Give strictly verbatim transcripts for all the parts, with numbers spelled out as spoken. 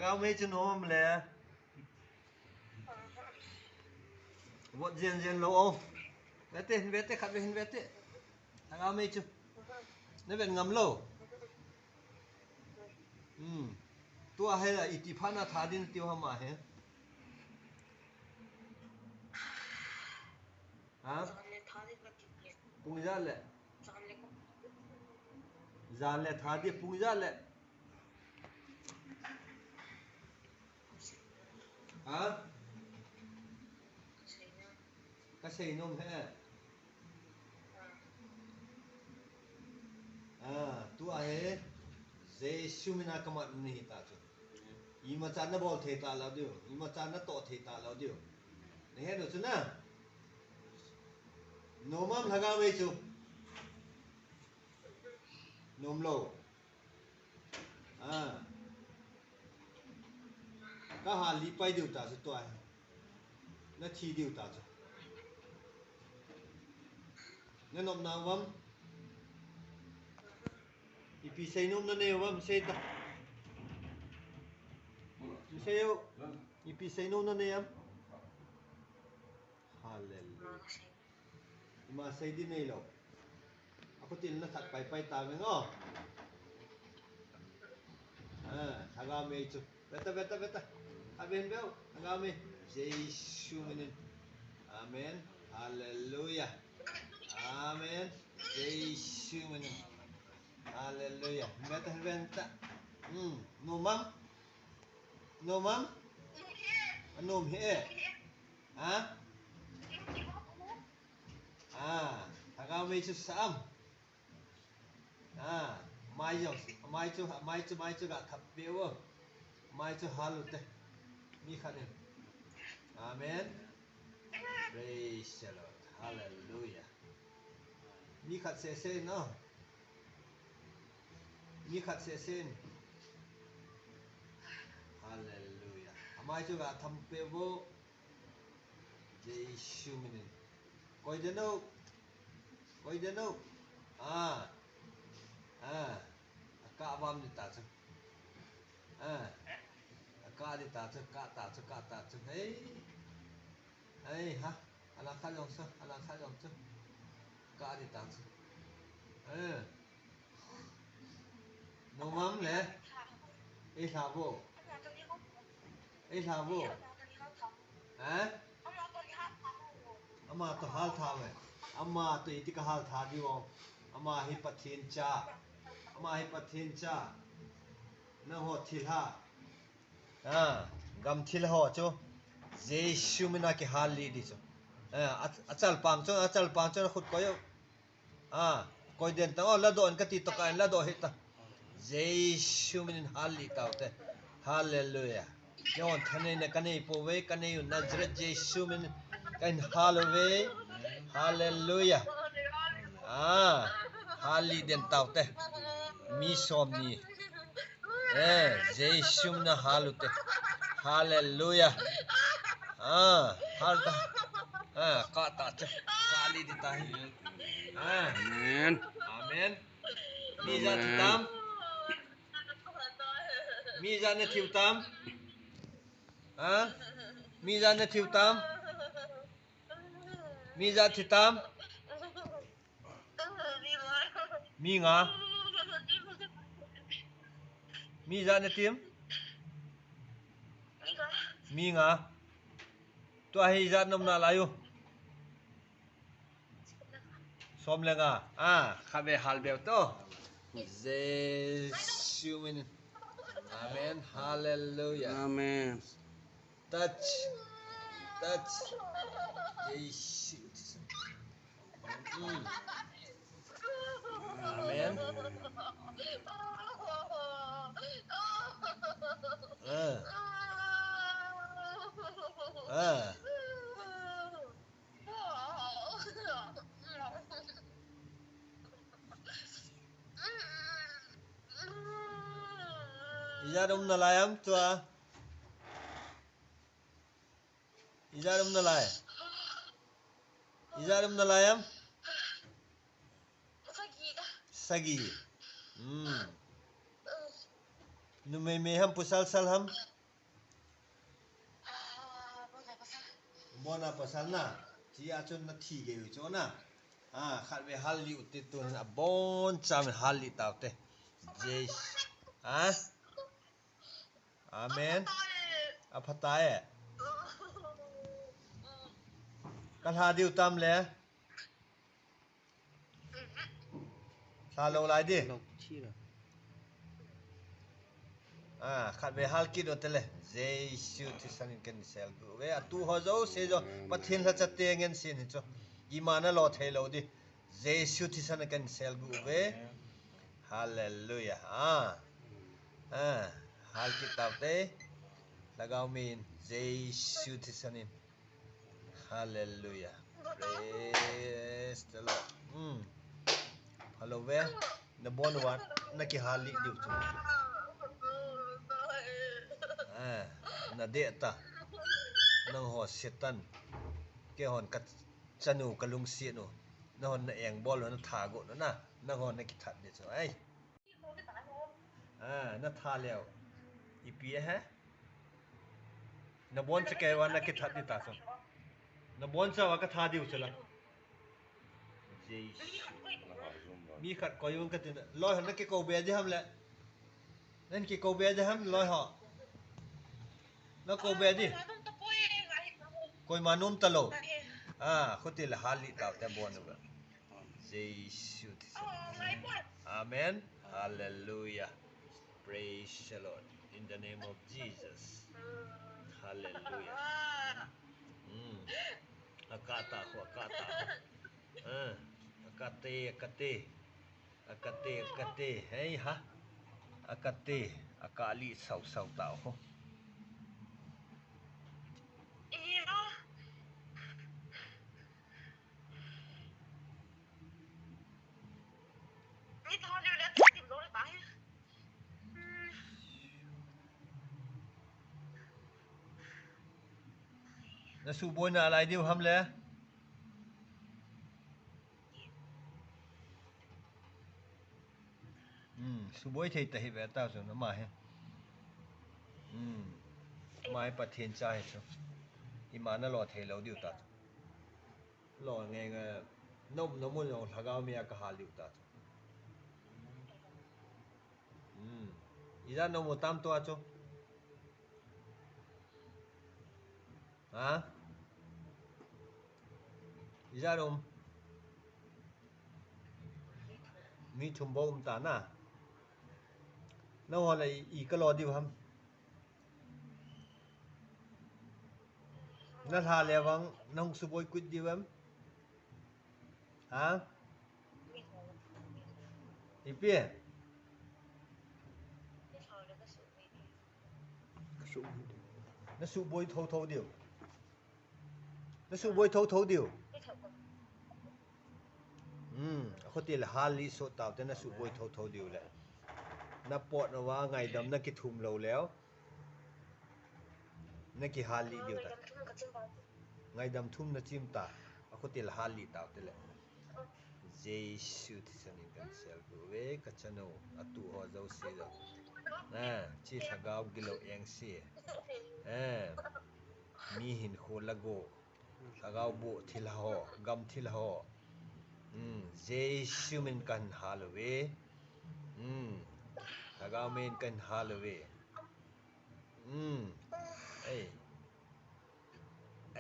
Kau mei chu nom le. Vot jen jen lou o. Vete, hin vete, khat ve hin vete. Thagau mei chu. Na ven ngam lou. Hmm. Tua hi la iti phat na tha din tiu ham a he. Ha? Pung ijat le. Jan le tha di pung ijat le. Ha? Ka sei nom he. Ah, tua hi Jesu mina ka mat ni ta chu. Imacha na bol thei ta lou diu, imacha na toh thei ta lou diu. Na he no chu na. Nom am Lhagao mei chu. Nom lou. Ah. Ka hal lih pai diu ta chu tua. Na thi diu ta chu. Na nom na vam. Ipi sei nom na nei vam sei ta. Sei o. Ipi sei nom na nei am. Hallelujah. Ima sei di nei lou. Aku til na khat pai pai ta veng o. Ah, Lhagao mei chu. Veta, veta, veta. Aven veu. Lhagao mei. Jesu minin. Amen. Hallelujah. Amen. Jesu minin. Hallelujah. Veta, veta. Hmm. Nom am. Nom am. Nom he. Ha? Ah, Lhagao mei chu sa am. Ah, mai jong, mai chu, mai chu, mai chu ga thap pe o. Mai chu hal u te. Mi khat in. Amen. Praise the Lord. Hallelujah. Mi khat seh seh in o. Mi khat seh seh in. Hallelujah. Amai chu ga thap pe o. Jesu minin. Koi den o. Koi den o. Ah. Ah. Aka vam ni ta chu. Ah. Aka ni ta chu, ka ta chu, ka ta chu. Hei. Hei ha. Alang khat jong chu, alang khat jong chu. Ka ni ta chu. Eh. Nom am le. Ei lha vo. Ei lha vo. Ha? Ama toh hal tha ve. Ama toh iti ka hal tha diu. Ama hi Pathen cha. Ama hi Pathen cha. Nangho thilha. Ah, gam thilha ho chu. Jesu mina kihal lih di chu. Ah, a, achalpang chu, achalpang chu na khut koi o. Ah, koi den ta o, la doh in kati toh ka in la doh hih ta. Jesu minin hal lih tau te. Hallelujah. Yon thanei na kanei po ve, kanei u Nazareth Jesu minin kahin hal u ve. Hallelujah. Ah, hal lih den tau te. Mi som ni. Eh, Jesu mina hal u te. Hallelujah. Ah, hal ta. Ah, ka ta chu. Ka lih di ta hi. Ah. Amen. Amen. Mi ijat thi tam. Mi ijat na thiu tam. Ha? Mi ijat na thiu tam. Mi ijat thi tam. Mi nga. Mi ijat na tim. Mi nga. Tua hi ijat nom nalai u. Som le nga. Ah, khat ve hal beu to. Jesu minin. Amen. Hallelujah. Amen. Touch. Touch. Jesu. Mm. Amen. Ah. Ah. Ijat um nalai am tua. Ijat um nalai. Ijat um nalai am. Sagi. Hmm. Numei mei ham, pasal sal ham. Bona pasal na, chi a chun na thi gei u chu na. Ah, khat ve hal li u te tun abonchan hal li tau te. Yes. Ah? Amen. Aphatai. Ka lha diu tam le. Lha lo lai di. Lo thi lo. Ah, khat ve hal kit u te le. Jesu thisan in ken sel gu ve. Atu ho jo se jo. Pathen lhacha te ngen sin hi chu. Ima na lo thei lo di. Jesu thisan in ken sel gu ve. Hallelujah. Ah. Ah, hal kit tau te. Lhagao min Jesu thisan in. Hallelujah. Praise the Lord. Hmm. Hello ve. Na bon wan na kihal li diu chu. Ah, na de ta. Nang ho Satan. Kei hon ka chanu ka lungset u. Na hon na eng bol u na tha go u na. Nang hon na kithat di chu. Ai. Ah, na tha leu. Ipi he? Na bon cha kei va na kithat di ta chu. Na bon cha va ka tha diu chu la. Jesu. Mi khat koi un ka tin. Loi ho na kikou be di ham le. Nan kikou be di ham loi ho. Na kou be di. Koima nom ta lo. Ah, khuti le hal li tau te bon u ga. Jesu thisan. Amen. Hallelujah. Praise the Lord. In the name of Jesus. Hallelujah. Mm. Akata ho, akata ho. Ah, akate, akate. Akate, akate. Hei ha. Akate, akali sau sau tau ho. Na suboi na lai diu ham le. Hmm, suboi thei ta hi ve ta chu na ma he. Hmm. Mai Pathen cha hi chu. Ima na lo thei lo diu ta chu. Lo nge nge nom nom mun lo lhagao mi a ka hal diu ta chu. Hmm. Ija nom u tam tua chu. Ha? Ija nom. Mi thum bou um ta na. Na ho le i, i ka lo diu ham. Na lha le vang, na hung suboi kit diu ham. Ha? Ipi? Na suboi tho tho diu. Na suboi tho tho diu. Hmm, akhuti le hal li so tau te na suboi tho tho diu le. Na pot na va ngaidam na kithum lo leu. Na kihal li diu ta. Ngaidam thum na chim ta. Akhuti le hal li tau te le. Jesu thisan in kan sel gu ve ka chanu atu ho jo si jo. Na, chi lhagao gilo eng si. Eh, mi hin kho la go. Lhagao bu thil ho, gam thil ho. Hmm, Jesu min kan hal ve. Hmm, lhagao min kan hal ve. Hmm, ei.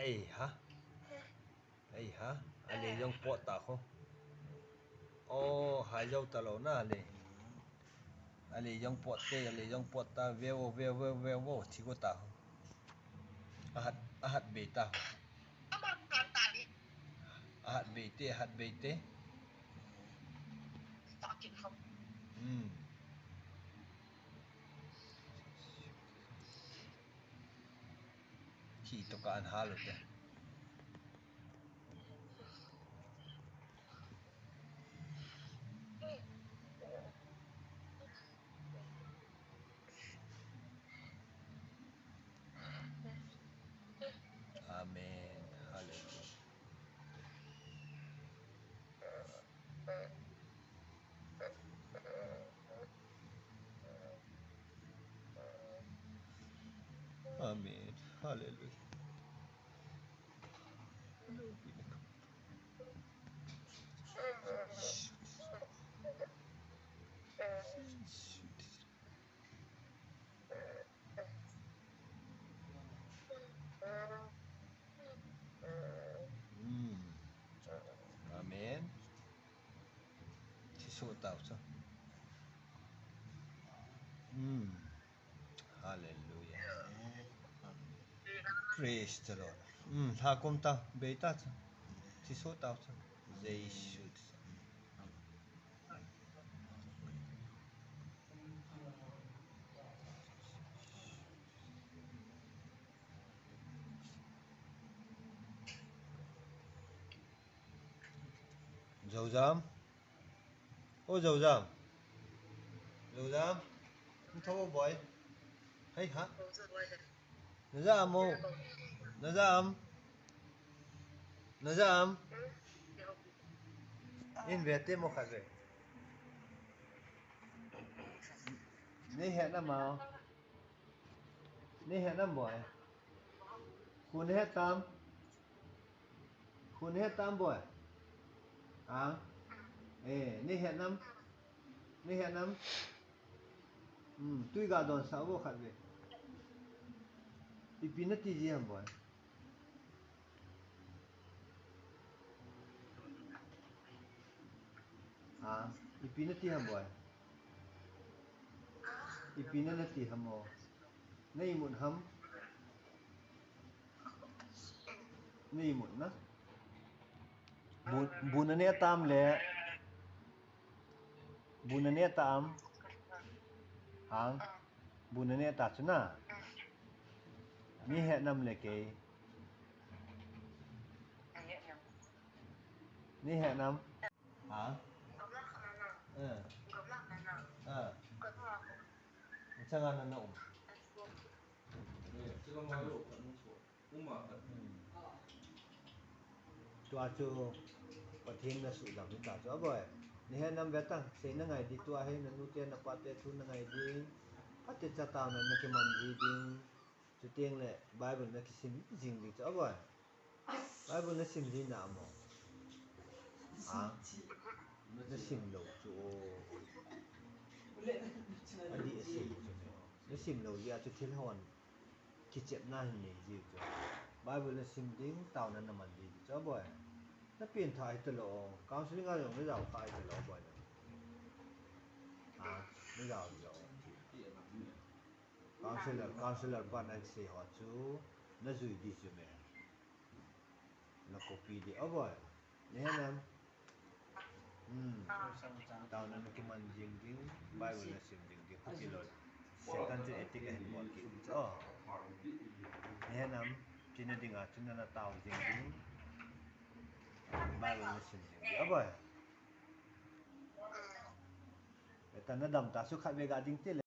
Ei ha. Ei ha, ale jong pot ta kho. O, hai jo ta lo na ale. Ale jong pot te, ale jong pot ta, ve o, ve o, ve o, ve o, ve o, thi ko ta kho. Ahat, ahat be ta kho. Ahat be te, ahat be te. Hmm. Khi to ka an hal u te. Amen. Hallelujah. Amen. Hallelujah. Hmm. Amen. Thi soh tau chu. Hmm. Hallelujah. Praise the Lord. Hmm. Tha kum ta, bei ta chu. Thi soh tau chu. Jesu. Joujam. O Joujam. Joujam. Hung tho o boy. Hei ha. Na ja am o. Na ja am. Na ja am. In ve te mo khat ve. Nei het nam a. Nei het nam boy. Khu nei het tam. Khu nei het tam boy. A. Eh, nei het nam. Nei het nam. Hmm, tui ga don sa vo khat ve. Ipi nati ji ham boy. Ha, ipi nati ham boy. Ipi nati ham o. Na imut ham. Na imut na. Bu, bu na ne tam le. Bu na ne tam. Hang. Bu na ne ta chu na. Nei het nam le kei. Nei het nam. Ha? Eh. Eh. Changa na na um. Tua chu Pathen na suhdam hita chu a boy. Nei het nam ve tang, sei na ngai di tua hi na nu te na pa te thu na ngai di. Pate cha tao na na kiman di ding. Chuteng le Bible na kisim jing di chu a boy. Bible na sim di na mo. Ha? Na sim lo chu o. Adi a sim chu. Na sim lo di a chu thil hon. Kichepna hin nei ji chu. Bible na sim ding, taona na man ji chu boy. Na peng tha hi ta lo, counseling a jong na jao kha hi ta lo boy na. Ha, na jao lo. Counselor, counselor pa na sei ho chu, na jui di chu me. Na copy di, o boy. Nei het nam. Hmm. Taona na kiman jing ding, Bible na sim jing ding, khuti lo. Satan chu attack ahin bol kit chu. Nei het nam, chuna dinga, chuna na tao jing ding. Bible na sim jing ding. A boy. Eta na dam ta su khat ve ga ding te le.